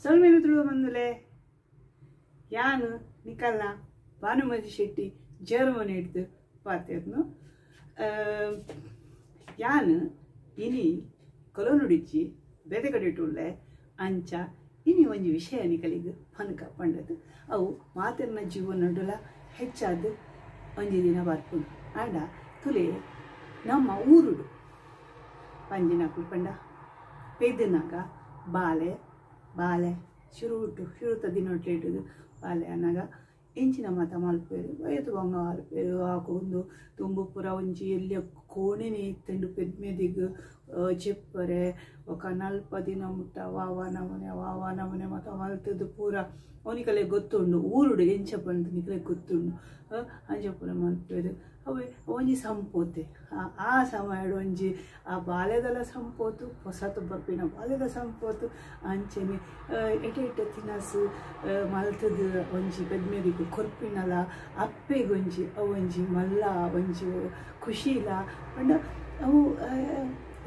ಸೊಲ್ಮೆಲು ತುಳುವ ಬಂದುಲೆ ಯಾನು ನಿಕಲ್ನ ಭಾನುಮತಿ ಶೆಟ್ಟಿ ಜರ್ಮನಿ ಹಿಡ್ದು ಪಾತೆರ್ನು. ಯಾನು ಇನಿ ಕೊಲನುಡಿಚ್ಚಿ ಬೇತೆ ಕಡೆಟುಳ್ಳೆ ಅಂಚ ಇನಿ ಒಂಜಿ ವಿಷಯ ನಿಕಲಿಗೆ ಪನ್ಕ ಪಂಡದು ಅವು ಮಾತೆರ್ನ ಜೀವನಡುಲ ಹೆಚ್ಚಾದ ಒಂಜಿ ದಿನ ಬರ್ಪುಂಡು. ಆಂಡ ತುಲೆ ನಮ್ಮ ಊರುಡು ಪಂಜಿನಕುಲು ಪಂಡ ಪೆದ್ದಿನಾಗ ಬಾಲೆ ಬಾಲೆ ಶುರುಟು ಶುರುತ ದಿನೊಟ್ಲೇಟು ಬಾಲೆ ಅನ್ನಾಗ ಎಂಚಿನ ಮಾತ ಮಲ್ಪೇರು ವಯತು ಬಂಗ ಮಲ್ಪೇರು ಆಕೊಂದು ತುಂಬು ಪೂರ ಒಂಜಿ ಎಲ್ಲಿಯ ಕೋಣೆನೆ ಇತ್ತಂಡು ಪೆದ್ಮೆದಿಗ್ ಚೆಪ್ಪರೆ ఒక ನಲ್ಪ ದಿನ ಮುಟ್ಟ ವಾವ ನಮನೆ ವಾವ ನಮನೆ ಮಾತ ಮಲ್ತದ್ದು ಪೂರ ಅವನಿಕಲೆ ಗೊತ್ತುಂಡು ಊರುಡು ಎಂಚ ಪಂದು ನಿಕಲೆ ಗೊತ್ತುಂಡು ಅಂಚ ಪೂರ ಮಲ್ಪೇರು. ಅವೆ ಒಂಜಿ ಸಂಪೋತೆ ಆ ಸಮಯಡು ಒಂಜಿ ಆ ಬಾಲ್ಯದಲ ಸಂಪೋತು ಹೊಸತು ಬರ್ಪಿನ ಬಾಲ್ಯದ ಸಂಪೋತು ಅಂಚೆನೆ ಎಟೆ ಎಟೆ ತಿನಸು ಮಲ್ತದ ಒಂಜಿ ಪೆದ್ಮೆದಿಗ್ ಕೊರ್ಪಿನಲ ಅಪ್ಪೆಗೊಂಜಿ ಅವೊಂಜಿ ಮಲ್ಲ ಒಂಜಿ ಖುಷಿಲ ಪಂಡ ಅವು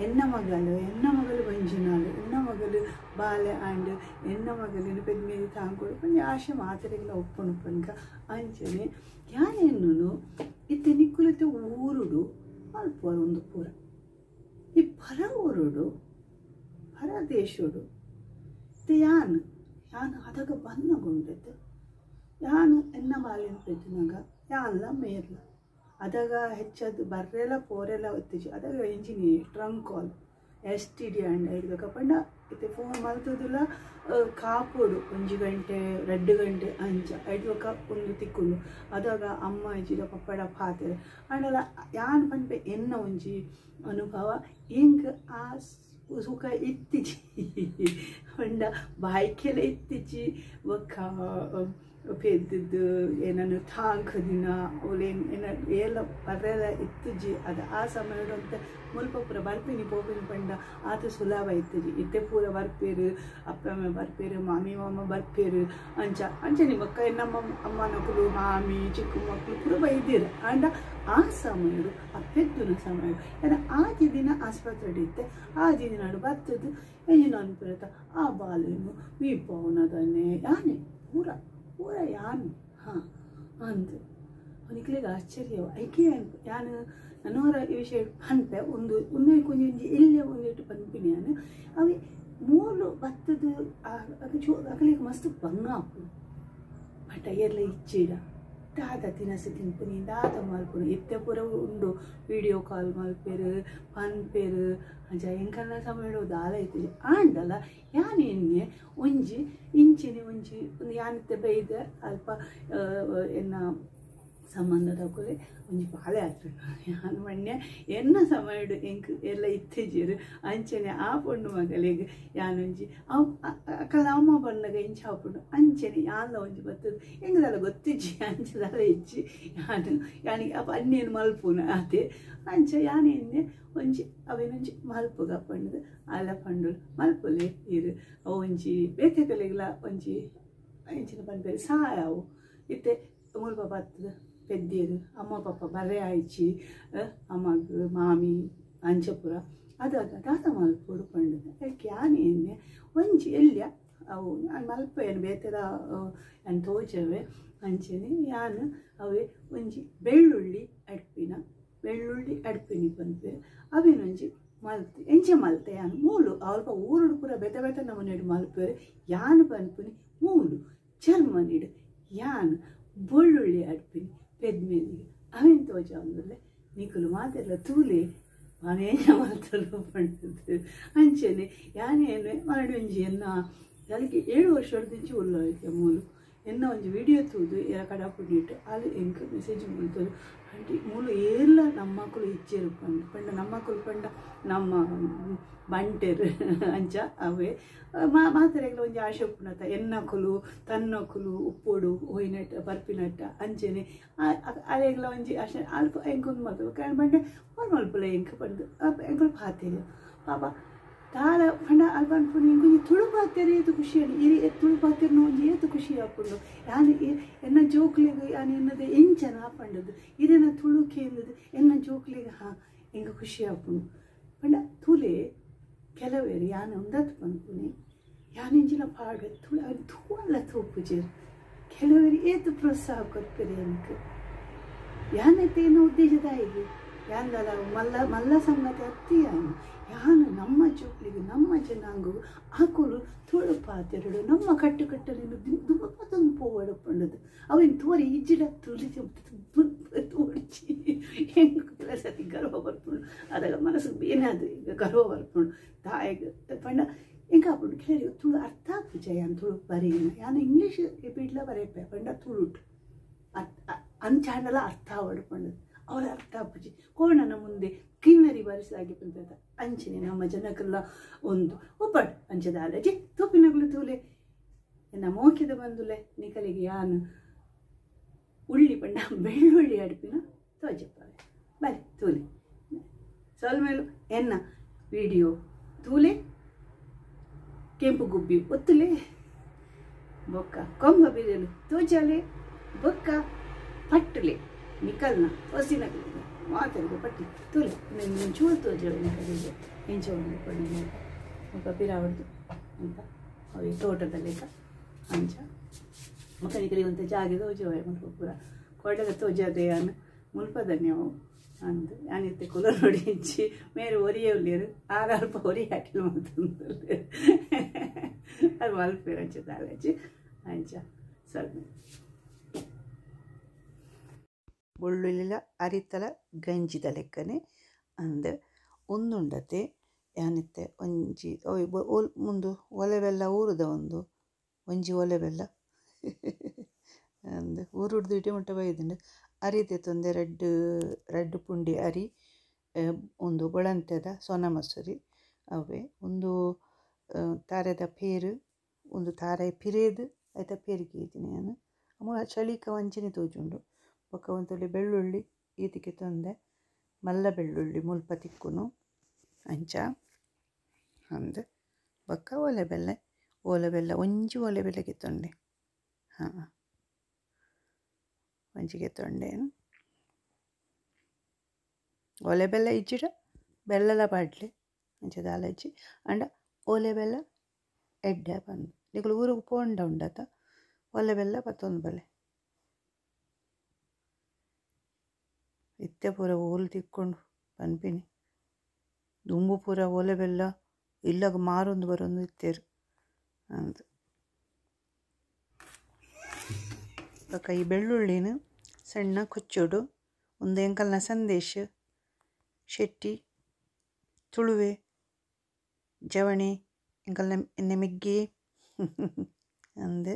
ಎನ್ನ ಮಗಳು ಎನ್ನ ಮಗಳು ಬಂಜಿನಾಳು ಎನ್ನ ಮಗಳು ಬಾಲೆ ಆಂಡ್ ಎನ್ನ ಮಗಳಿನ ಪೆದ್ಮೇದಿ ತಾಂಕೊಡು ಒಂಜಿ ಆಶೆ ಮಾತೆರೆಗ್ಲ ಒಪ್ಪುಂಡು ಪನ್ಕ ಅಂಚನೆ ಯಾನೆನ್ನುನು ಇತ್ತೆ ನಿಕ್ಕುಲತೆ ಊರುಡು ಮಲ್ಪುವರು ಒಂದು ಪೂರ ಈ ಪರ ಊರುಡು ಪರ ದೇಶೋಡು ಇತ್ತೆ ಯಾನ್ ಯಾನ್ ಅದಗ ಬನ್ನಗುಂಡತೆ ಯಾನ್ ಎನ್ನ ಬಾಲಿನ ಪೆದ್ದಿನಾಗ ಯಾನ್ಲ ಮೇರ್ಲ ಅದಾಗ ಹೆಚ್ಚದು ಬರ್ರೆಲ್ಲ ಪೋರೆಲ್ಲ ಒತ್ತಿಜಿ ಅದಾಗ engineer trunk call S T D and ಇಡ್ಬೇಕ ಪಂಡ ಇತ್ತೆ ಫೋನ್ ಮಲ್ತದಿಲ್ಲ ಕಾಪೋಡು ಒಂಜಿ ಗಂಟೆ 2 ಗಂಟೆ ಅಂಚ ಐಡ್ಬೇಕ ಒಂದು ತಿಕ್ಕುಂಡು. ಅದಾಗ ಅಮ್ಮ ಇಜ್ಜಿಡ ಪಪ್ಪಡ ಪಾತೆರೆ ಆಂಡಲ ಯಾನ್ ಪನ್ಪೆ ಎನ್ನ ಒಂಜಿ ಅನುಭವ ಎಂಕ್ ಆ ಸುಖ ಇತ್ತಿಜಿ ಪಂಡ ಬಾಯ್ಕೆಲ ಇತ್ತಿಜಿ ಬೊಕ್ಕ ಪೆದ್ದಿದ್ದು ಏನನ್ನು thank ದಿನ ಅವಳೇನು ಏನ ಏಲ ಬರ್ರೆಲ್ಲ ಇತ್ತುಜಿ. ಅದು ಆ ಸಮಯದಂತೆ ಮುಲ್ಪ ಪೂರ ಬರ್ಪಿನಿ ಪೋಪಿನಿ ಪಂಡ ಆತ ಸುಲಭ ಇತ್ತುಜಿ. ಇತ್ತೆ ಪೂರ ಬರ್ಪೇರು ಅಪ್ಪಮ್ಮ ಬರ್ಪೇರು ಮಾಮಿ ಮಾಮ ಬರ್ಪೇರು ಅಂಚ ಅಂಚನೆ ಬೊಕ್ಕ ನಮ್ಮ ಅಮ್ಮನಕುಲು ಮಾಮಿ ಚಿಕ್ಕ ಮಕ್ಕಳು ಪೂರ ಬೈದಿರು. ಆಂಡ ಆ ಸಮಯಡು ಆ ಪೆದ್ದುನ ಸಮಯ ಏನ ಆಜಿ ದಿನ ಆಸ್ಪತ್ರೆ ಇತ್ತೆ ಆಜಿ ದಿನ ಬರ್ತದ್ದು ಏನು ಅನ್ಪಿರತ್ತ ಆ ಬಾಲೇನು ಮೀಪವನದನ್ನೇ ಯಾನೆ ಪೂರ ಪೂರ ಯಾನ್ ಹಾಂ ಅಂದ್ ಅವನಿಗೆ ಆಶ್ಚರ್ಯ ಐಕೆ ಯಾನ್ ನನ್ನವರ ಈ ವಿಷಯ ಪನ್ಪೆ ಒಂದು ಒಂದೇ ಕೊಂಚ ಒಂಜಿ ಇಲ್ಲೇ ಒಂದಿಟ್ಟು ಪನ್ಪಿನಿ ಯಾನ್ ಅವೆ ಮೂಲು ಬತ್ತದ ಅಗಲಿಗೆ ಮಸ್ತ್ ಬಂಗ ಆಪುಂಡು. ಬಟ್ ಏರ್ಲ ಇಚ್ಚಿಡ ದಾದ ತಿನಸು ತಿನ್ಪುನಿ ದಾದ ಮಲ್ಪುನಿ ಇತ್ತೆ ಪೂರ ಉಂಡು ವಿಡಿಯೋ ಕಾಲ್ ಮಲ್ಪೇರು ಪನ್ಪೇರು ಅಂಚ ಎಂಕಲ್ನ ಸಮಯಡು ದಾಲ ಇತ್ತಿಜಿ. ಆಂಡಲ ಯಾನ್ ಎನ್ನೆ ಒಂಜಿ ಇಂಚಿನ ಒಂಜಿ ಒಂದು ಯಾನಿತ್ತೆ ಬೈದ ಅಲ್ಪ ಎನ್ನ ಸಂಬಂಧದಕುಲೆ ಒಂಜಿ ಬಾಲೆ ಆತ್ಪುಂಡು. ಯಾನ್ ಮಣ್ಣೆ ಎನ್ನ ಸಮಯಡು ಎಂಕ್ ಎಲ್ಲ ಇತ್ತೆಜಿರು ಅಂಚನೆ ಆ ಪೊಣ್ಣು ಮಗಳಿಗೆ ಯಾನೊಂಜಿ ಅವು ಅಕಲ್ನ ಅಮ್ಮ ಬಣ್ಣಗ ಇಂಚ ಆಪುಂಡು ಅಂಚನೆ ಯಾನ್ಲ ಒಂಜಿ ಬತ್ತದ ಎಂಕ್ ಗೊತ್ತಿಜ್ಜಿ ಅಂಚದಾಲ ಇಜ್ಜಿ ಯಾನು ಯಾನಿಗೆ ಅಪ್ಪ ಅನ್ನೇನು ಮಲ್ಪುನ ಅದೇ ಅಂಚ ಯಾನ್ ಎನ್ನೆ ಒಂಜಿ ಅವೇನೊಂಜಿ ಮಲ್ಪುಗ ಪಂಡದು ಅಲ್ಲ ಪಂಡುಲು ಮಲ್ಪುಲೆ ಇರು ಅವು ಒಂಜಿ ಬೇತೆ ಕಲೆಗ್ಲ ಒಂಜಿ ಎಂಚಿನ ಪನ್ಪೇರು ಸಹಾಯ ಅವು ಇತ್ತೆ ಮುಲ್ಪ ಬತ್ತದ ಪೆದ್ದಿರು ಅಮ್ಮ ಪಾಪ ಬರೇ ಆಯ್ಚಿ ಅಮ್ಮಗ್ ಮಾಮಿ ಅಂಚಪುರ ಅದಾಗ ದಾದ ಮಲ್ಪೊಡು ಪಂಡದು ಅದಕ್ಕೆ ಯಾನ್ ಎನ್ನೆ ಒಂಜಿ ಎಲ್ಯ ಅವು ಮಲ್ಪೇನು ಬೇತೆದ ಯಾನ್ ತೋಜವೆ ಅಂಚನೆ ಯಾನ್ ಅವೇ ಒಂಜಿ ಬೆಳ್ಳುಳ್ಳಿ ಅಡ್ಪಿನ ಬೆಳ್ಳುಳ್ಳಿ ಅಡ್ಪಿನಿ ಪನ್ಪೇರು ಅವೇನೊಂಜಿ ಮಲ್ತ್ ಎಂಚ ಮಲ್ತೆ ಯಾನ್ ಮೂಲು ಅಲ್ಪ ಊರುಡು ಪೂರ ಬೇತೆ ಬೇತೆ ನಮೂನೆಡ್ ಮಲ್ಪೇರು ಯಾನ್ ಪನ್ಪುನಿ ಮೂಲು ಜರ್ಮನಿಡ್ ಯಾನ್ ಬೆಳ್ಳುಳ್ಳಿ ಅಡ್ಪಿನಿ ಪೆದ್ಮೆದಿಗೆ ಅವೇನು ತೋಜಾವಂದುಲ್ಲೆ ನಿಕುಲು ಮಾತೆಲ್ಲ ತೂಲೆ ಮನೇನ ಮಲ್ತಲು ಪಂಡದು ಅಂಚನೆ ಯಾನೇನು ಒಂಜಿ ಎನ್ನ ಅದಕ್ಕೆ 7 ವರ್ಷದಿಂಚಿ ಉಲ್ಲ ಮೂಲು ಎನ್ನ ಒಂಜಿ ವಿಡಿಯೋ ತೂದು ಎರ ಕಡಪುಡಿಟ್ಟು ಅಲ್ಲಿ ಎಂಕ್ ಮೆಸೇಜ್ ಮಲ್ತದು ಆಂಟಿ ಮೂಲು ಏರ್ಲ ನಮ್ಮ ಮಕ್ಕಳು ಇಚ್ಚೇರು ಪಂಡ ಪಂಡ ನಮ್ಮ ಮಕ್ಕಳು ಪಂಡ ನಮ್ಮ ಬಂಟೆರು ಅಂಚ ಅವೇ ಮಾತೆರೆಗ್ಲ ಒಂಜಿ ಆಶೆ ಉಪ್ಪುನತ ಎನ್ನಕುಲು ತನ್ನಕುಲು ಉಪ್ಪೊಡು ಹೋಯಿನಟ್ಟ ಬರ್ಪಿನಟ್ಟ ಅಂಚೆನೆ ಅಲೆಗ್ಲ ಒಂಜಿ ಆಶೆ ಅಲ್ಪ ಎಂಕೊಂದು ಮಲ್ತು ಕಾರಣ ಪಂಡೆ ಅವ್ರು ಮಲ್ಪುಲ ಎಂಕ್ ಪಂಡು ಎಂಕುಲು ಪಾತೆರು ಪಾಪ ದಾಲ ಪಂಡ ಅಲ್ಪ ಅನ್ಪುನಿ ಎಂಕೊಂಜಿ ತುಳು ಪಾತೆರ್ ಏತ್ ಖುಷಿ ಆಂಡ್ ಇರಿ ತುಳು ಪಾತೆರ್ನ ಒಂಜಿ ಏತ್ ಖುಷಿ ಆಪುಂಡು ಯಾನ್ ಎನ್ನ ಜೋಕ್ಲೆಗ್ ಯಾನ್ ಎನ್ನದ ಎಂಚನ ಪಂಡದು ಇರೆನ ತುಳು ಕೇಂದದು ಎನ್ನ ಜೋಕ್ಲೆಗ್ ಹಾ ಎಂಕ್ ಖುಷಿ ಆಪುಂಡು ಪಂಡ ತುಲೆ ಕೆಲವೇರು ಯಾನ್ ಉಂದತ್ ಪನ್ಪುನಿ ಯಾನೆಂಜಿನ ಪಾಡು ತುಳು ತೂವಲ್ಲ ತೂಪುಜೇರು ಕೆಲವರು ಏತು ಪ್ರೋತ್ಸಾಹ ಕೊರ್ಪೆರೆ ಎಂಕ್ ಯಾನೈತೆ ಉದ್ದೇಶದ ಹೇಗೆ ಯಾನ್ದಲ್ಲ ಮಲ್ಲ ಮಲ್ಲ ಸಂಗತಿ ಅತ್ತಿ ಯಾನು ಯಾನು ನಮ್ಮ ಜೋಕ್ಲಿಗೆ ನಮ್ಮ ಜನಾಂಗು ಆಕುಲು ತುಳು ಪಾತೆರಡು ನಮ್ಮ ಕಟ್ಟುಕಟ್ಟಲಿನ ದುಂಬು ಪೋವಡು ಪಂಡದು ಅವೇನು ತೋರಿ ಇಜ್ಜಿಡ ತುಳಿ ತೋಡಿಚಿ ಹೆಂಗೆ ಕೆಲಸ ಗರ್ವ ಬರ್ಪುಂಡು ಅದಾಗ ಮನಸ್ಸು ಬೇನಾದು ಈಗ ಗರ್ವ ಬರ್ಪುಂಡು ತಾಯಿಗೆ ಪಂಡ ಎಂಕ ಆಪುಂಡು ಕೆಲವರಿಗೆ ತುಳು ಅರ್ಥ ಆಪುಜ ಯಾನ್ ತುಳು ಬರೆಯಿನ ಯಾನು ಇಂಗ್ಲೀಷ್ ಬಿಡ್ಲ ಬರೆಯಪ್ಪೆ ಪಂಡ ತುಳುಟು ಅಂಚಾಂಡಲ ಅರ್ಥ ಆವಡು ಪಂಡದು ಅವಳ ಅರ್ಥ ಆಪುಜಿ ಕೋಣನ ಮುಂದೆ ಕಿನ್ನರಿ ಬಾರಿಸಾಗಿ ಬಂದದ ಅಂಚನೆ ನಮ್ಮ ಜನಕ್ಕೆಲ್ಲ ಒಂದು ಒಬ್ಬಡು ಅಂಚದ ಅಲಜಿ ತೂಪಿನಗಳು ತೂಲೆ ಎನ್ನ ಮೋಕಿದ ಬಂದುಲೆ ನಿಕಲಿಗೆ ಯಾನು ಉಳ್ಳಿ ಪಂಡ ಬೆಳ್ಳುಳ್ಳಿ ಅಡುಪಿನ ತೋಜಪ್ಪವೆ ಬಲೆ ತೂಲೆ ಸೊಲ್ಮೇಲು ಎನ್ನ ವಿಡಿಯೋ ತೂಲೆ ಕೆಂಪು ಗುಬ್ಬಿ ಒತ್ತುಲೆ ಬೊಕ್ಕ ಕೊಂಬ ಬಿರಲು ತೋಜಲೆ ಬೊಕ್ಕ ಪಟ್ಟಲೆ ನಿಕಲ್ನ ಹೊಸಿನ ಮಾತಾಡಿದ ಪಟ್ಟಿ ತೂಲೆ నేను ಚೂರು ತೋಜಲೆ ನಿಕಲಿಗೆ ಎಂಚ ಒಂದು ಪಂಡ ಮುಖ ಪಿರಾವಡ್ದು ಅಂತ ಅవి ತೋಟದ ಲೆಕ್ಕ ಅಂಚ ಮಕ್ಕಳಿಗೆ ಒಂದು ಜಾಗೆ ತೋಜವೆ ಮುಲ್ಪ ಪೂರ ಕೊಡಗ ತೋಜದೆ ಯಾನು ಮುಲ್ಪದನ್ನೇ ಅವು ಅಂದು ಯಾನಿತ್ತೆ ಕುಲ ನೋಡಿ ಇಚ್ಚಿ ಮೇರೆ ಒರಿಯೇ ಉಳ್ಳೇರು ಆರು ಅಲ್ಪ ಒರಿ ಹಾಕಿಲ್ ಮಲ್ತೊಂದು ಅದು ಮಲ್ಪೇರು ಅಂಚ ದಾಲಜಿ ಅಂಚ ಸ್ವಲ್ಪ ಬೊಳ್ಳುಳ್ಳಿಲ ಅರಿತಲ ಗಂಜಿದ ಲೆಕ್ಕನೆ ಅಂದ್ ಒಂದುಂಡತೆ ಯಾನಿತ್ತೆ ಒಂಜಿ ಮುಂದು ಒಲೆ ಬೆಲ್ಲ ಊರುದ ಒಂದು ಒಂಜಿ ಒಲೆ ಬೆಲ್ಲ ಅಂದ್ ಊರುಡ್ದು ಇಟಿ ಮುಟ್ಟ ಬೈದುಂಡು ಅರಿತೆ ತೊಂದೆ ರಡ್ಡು ರಡ್ಡು ಪುಂಡಿ ಅರಿ ಒಂದು ಬೊಳಂತೆದ ಸೋನಾ ಮಸೂರಿ ಅವೆ ಒಂದು ತಾರೆದ ಪೇರು ಒಂದು ತಾರೆ ಪಿರೇದು ಐತ ಪೇರಿಗೆ ಇದ್ದೀನಿ ನಾನು ಅಮ್ಮ ಚಳಿಕ ವಂಚನೆ ತೋಜುಂಡು ಬೊಕ್ಕ ಒಂತೊಲಿ ಬೆಳ್ಳುಳ್ಳಿ ಈತಿಗೆ ತೊಂದೆ ಮಲ್ಲ ಬೆಳ್ಳುಳ್ಳಿ ಮುಲ್ಪ ತಿಕ್ಕುನು ಅಂಚ ಅಂದ್ ಬೊಕ್ಕ ಓಲೆ ಬೆಲ್ಲ ಓಲೆ ಬೆಲ್ಲ ಒಂಜಿ ಓಲೆ ಬೆಲ್ಲಗೆ ತೊಂಡೆ ಹಾಂ ಒಂಜಿಗೆ ತೊಂಡೆ ಓಲೆ ಬೆಲ್ಲ ಇಜ್ಜಿಡ ಬೆಲ್ಲಲ ಪಾಡ್ಲೆ ಅಂಚ ದಾಲ ಇಜ್ಜಿ ಅಂಡ ಓಲೆ ಬೆಲ್ಲ ಎಡ್ಡೆ ಬಂದು ನಿಕುಲು ಊರುಗು ಪೋಂಡ ಉಂಡತ ಓಲೆ ಬೆಲ್ಲ ಪತ್ತೊಂದು ಬಲೆ ಇತ್ತೆ ಪೂರ ಓಲು ತಿಕ್ಕೊಂಡು ಪನ್ಪಿನಿ ದುಂಬು ಪೂರ ಓಲೆ ಬೆಲ್ಲ ಇಲ್ಲಗ ಮಾರೊಂದು ಬರೊಂದು ಇತ್ತೇರು ಅಂದ್ ಬೊಕ್ಕ ಈ ಬೆಳ್ಳುಳ್ಳಿನ ಸಣ್ಣ ಕೊಚ್ಚೊಡು ಒಂದು ಎಂಕಲ್ನ ಸಂದೇಶ ಶೆಟ್ಟಿ ತುಳುವೆ ಜವಣಿ ಎಂಕಲ್ನ ಎಣ್ಣೆ ಮಿಗ್ಗಿ ಅಂದ್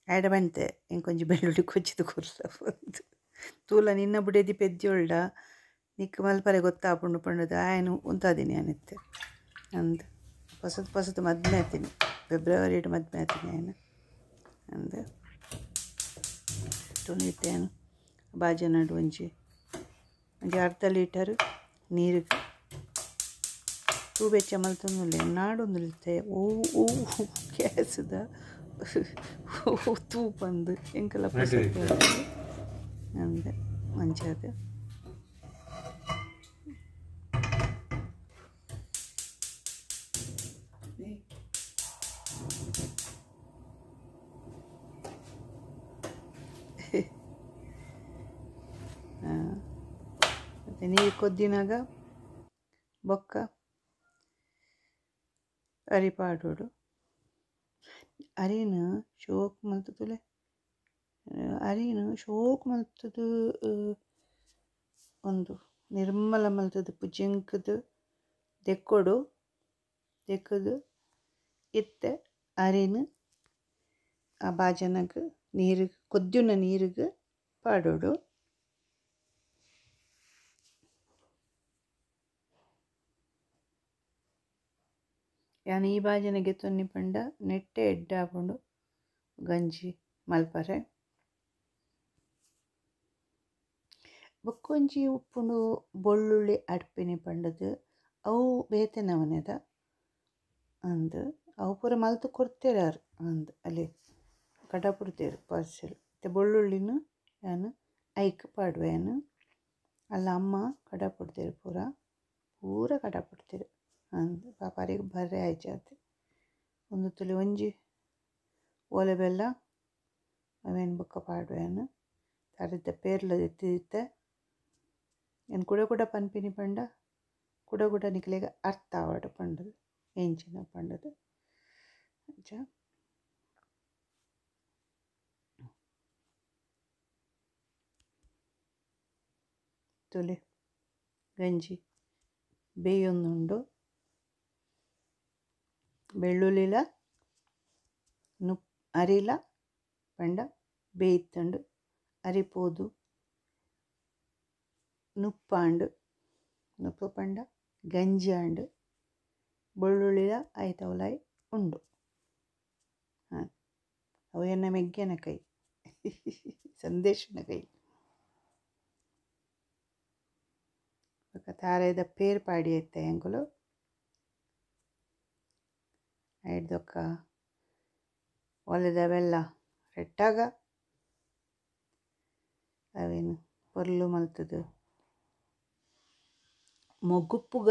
ಆಡ ಬಂತೆ ಎಂಕೊಂಜಿ ಬೆಳ್ಳುಳ್ಳಿ ಕೊಚ್ಚಿದ ಕೊರ್ಲ ಬಂದು ತೂಲ ನಿನ್ನ ಬುಡೇದಿ ಪೆದ್ಯೋಳ್ಡ ನಿಕ್ ಮಲ್ಪರೆ ಗೊತ್ತಾಪುಂಡು ಪಂಡದು ಆಯನು ಉಂತಾದಿನಿ ಅನಿತ್ತೆ ಅಂದ್ ಪಸತ್ ಪಸತ್ ಮದ್ಮೆ ಆತೀನಿ ಫೆಬ್ರವರಿ ಮದ್ಮೆ ಆತೀನಿ ಆಯನ ಅಂದ್ ತುಣಿತೇನು ಬಾಜನಡು ಒಂಜಿ ಒಂಜಿ ಅರ್ಧ ಲೀಟರ್ ನೀರು ತೂ ಬೆಚ್ಚ ಮಲ್ತೊಂದುಲ್ಲೆ ನಾಡೊಂದುಲ್ತೆ ಓ ಓ ಗ್ಯಾಸ್ದ ತೂ ಬಂದು ಎಂಕಲ ಅಂದೆ ಮಂಚಾದ ಮತ್ತು ನೀರು ಕೊದ್ದಿನಾಗ ಬೊಕ್ಕ ಅರಿ ಪಾಡೋಡು ಅರಿನ ಶೋಕ್ ಮಲ್ತುಲೆ ಅರಿನ ಶೋಕ್ ಮಲ್ತದು ಒಂದು ನಿರ್ಮಲ ಮಲ್ತದು ಪುಜಿಂಕದು ದೆಕ್ಕೊಡು ದೆಕ್ಕದು ಇತ್ತೆ ಅರಿನ ಆ ಬಾಜನಗ್ ನೀರು ಕೊದ್ಯುನ ನೀರಿಗೆ ಪಾಡೋಡು ಯಾನ್ ಈ ಬಾಜನಗೆ ತೊನ್ನಿ ಪಂಡ ನೆಟ್ಟೆ ಎಡ್ಡೆ ಆಪುಂಡು ಗಂಜಿ ಮಲ್ಪರೆ ಬೊಕ್ಕೊಂಜಿ ಉಪ್ಪುಂಡು ಬೊಳ್ಳುಳ್ಳಿ ಅಡ್ಪಿನಿ ಪಂಡದು ಅವು ಬೇತೆ ನಮೂನೆದ ಅಂದ್ ಅವು ಪೂರ ಮಲ್ತ್ ಕೊರ್ತೆರ್ ಅಂದ್ ಅಲ್ಲಿ ಕಡಪುಡ್ತೇರು ಪಾರ್ಸೆಲ್ ಇತ್ತೆ ಬೊಳ್ಳುಳ್ಳಿನ ಯಾನ್ ಐಕ್ ಪಾಡುವೆ ಯಾನ್ ಅಲ್ಲ ಅಮ್ಮ ಕಡಪುಡ್ತೇರು ಪೂರ ಪೂರ ಕಡಪುಡ್ತೇರು ಅಂದ್ ಪಾಪ ಅರೆಗ್ ಬರ್ರೆ ಆಯ್ಚಾತೆ ಒಂದು ತುಲಿ ಒಂಜಿ ಓಲೆ ಬೆಲ್ಲ ಅವೇನು ಬೊಕ್ಕ ಪಾಡುವೆನು ತಾರೆದ ಪೇರ್ಲ ಎತ್ತಿತ್ತೆ ಏನು ಕುಡ ಕುಡ ಪನ್ಪಿನಿ ಪಂಡ ಕುಡ ಕುಡ ನಿಕಲೆಗ್ ಅರ್ಥ ಆವಡ್ ಪಂಡದು ಎಂಚಿನ ಪಂಡದು ಅಂಚ ತುಲೆ ಗಂಜಿ ಬೇಯೊಂದುಂಡು ಬೆಳ್ಳುಳ್ಳಿಲ ಅರಿಲ ಪಂಡ ಬೇಯ್ತುಂಡು ಅರಿ ಪೋದು ನುಪ್ಪಾಂಡು ನುಪ್ಪು ಪಂಡ ಗಂಜಿ ಆಂಡು ಬೆಳ್ಳುಳ್ಳಿಲ ಐತವಲಾಯ್ ಉಂಡು. ಹಾಂ, ಅವು ಎನ್ನ ಮೆಗ್ಗೆನ ಕೈ ಸಂದೇಶನ ಕೈ. ಬೊಕ ತಾರೆದ ಪೇರ್ ಪಾಡಿ ಐತೆ ಎಂಕುಲು ಐಡ್ದೊಕ್ಕ ಒಲೆದ ಬೆಲ್ಲ ರೆಟ್ಟಾಗ ಅವೇನು ಪೊರ್ಲು ಮಲ್ತದು ಮೊಗುಪ್ಪುಗ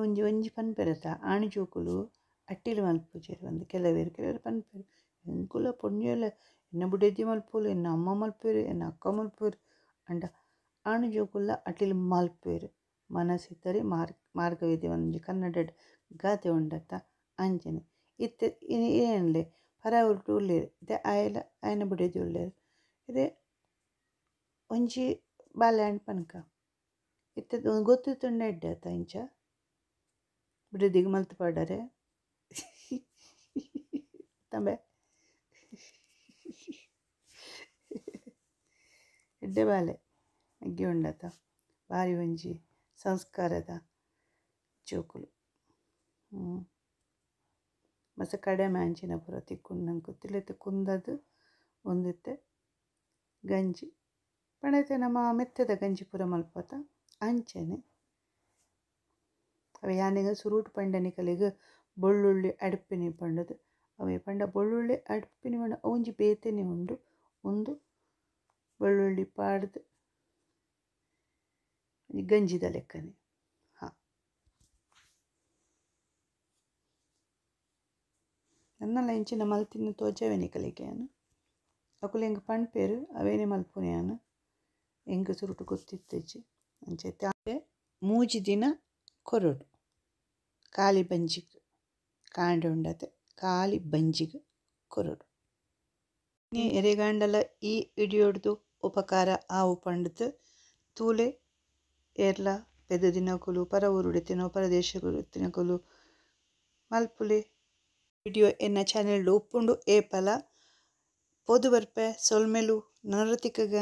ಒಂಜಿ ಒಂಜಿ ಪನ್ಪೆರತ ಆಣಿ ಜೋಕುಲು ಅಟ್ಟಿಲು ಮಲ್ಪುಜೆರ್ ಒಂದು ಕೆಲವೇರು ಕೆಲವರು ಪನ್ಪೆರು ಎಂಕುಲ ಪೊಣ್ಯಲ ಎನ್ನ ಬುಡೆದಿ ಮಲ್ಪುಲು ಎನ್ನ ಅಮ್ಮ ಮಲ್ಪುವೆರ್ ಎನ್ನ ಅಕ್ಕ ಮಲ್ಪುವೆರ್ ಅಂಡ ಆಣು ಜೋಕುಲ್ಲ ಅಟಿಲು ಮಲ್ಪುವೆರ್ ಮನಸ್ಸಿತ್ತರೆ ಮಾರ್ಗವಿದೆ ಒಂಜಿ ಕನ್ನಡ ಗಾದೆ ಉಂಡತ್ತ ಅಂಚನೆ ಇತ್ತೆ ಏನ್ಲೆ ಪರ ಉರುಟು ಉಲ್ಲೆರ್ ಇತ್ತೆ ಆಯಲ ಆಯನ ಬುಡೆದಿ ಉಲ್ಲೆರ್ ಇದೇ ಒಂಜಿ ಬಾಲೆ ಆಂಡ್ ಪನ್ಕ ಇತ್ತೆ ಗೊತ್ತಿತ್ತುಂಡ ಎಡ್ಡೆ ಆತ ಇಂಚ ಬಿಡದಿಗೆ ಮಲ್ತು ಪಾಡರೆ ತಂಬೆ ಎಡ್ಡೆ ಬಾಲೆ ಅಗ್ಗಿ ಉಂಡತ ಬಾರಿ ಒಂಜಿ ಸಂಸ್ಕಾರದ ಜೋಕುಲು. ಮಸ್ತ್ ಕಡಿಮೆ ಅಂಚಿನ ಪೂರ ತಿಕ್ಕುಂಡು ನಂಗೆ ಗೊತ್ತಿಲ್ಲ. ಕುಂದದು ಒಂದಿತ್ತೆ ಗಂಜಿ ಪಂಡೈತೆ ನಮ್ಮ ಮೆತ್ತದ ಗಂಜಿ ಪೂರ ಮಲ್ಪತ ಅಂಚನೆ. ಅವೆ ಯಾನಿಗ ಸುರೂಟ್ ಪಂಡನಿ ಕಲಿಗೆ ಬೆಳ್ಳುಳ್ಳಿ ಅಡ್ಪಿನಿ ಪಂಡದು ಅವೆ ಪಂಡ ಬೆಳ್ಳುಳ್ಳಿ ಅಡ್ಪಿನಿ ಪಂಡ ಒಂಜಿ ಬೇತೆನೆ ಉಂಡು. ಒಂದು ಬೆಳ್ಳುಳ್ಳಿ ಪಾಡ್ದು ಗಂಜಿದ ಲೆಕ್ಕನೆ. ಹಾಂ, ನನ್ನಲ್ಲ ಇಂಚಿನ ಮಲ್ತಿನ ತೋಜವೇನೆ ಕಲಿಗೆ ಯಾನು ಅಕುಲು ಎಂಕ್ ಪನ್ಪೇರು ಅವೇನೆ ಮಲ್ಪುನೆ ಯಾನು ಎಂಕ್ ಸುರುಟು ಗೊತ್ತಿತ್ತೆಜ್ಜಿ ಅಂಚೆ. 3 ದಿನ ಕೊರೊಡು ಖಾಲಿ ಬಂಜಿಗ್ ಕಾಂಡೆ ಉಂಡತೆ ಖಾಲಿ ಬಂಜಿಗ್ ಕೊರೊಡು. ಎರೆಗಾಂಡಲ ಈ ಇಡಿಯೊಡ್ದು ಉಪಕಾರ ಆವು ಪಂಡದು ತೂಲೆ ಏರ್ಲ ಪೆದ ದಿನಕುಲು ಪರ ಊರುಡು ತಿನ್ನೋ ಪರದೇಶಗಳು ತಿನಕುಲು ಮಲ್ಪುಲೆ ವಿಡಿಯೋ ಎನ್ನ ಚಾನೆಲ್ ಉಪ್ಪುಂಡು ಏಪಲ ಪೋದು ಬರ್ಪೆ ಸೊಲ್ಮೆಲು ನರತಿಕಗ.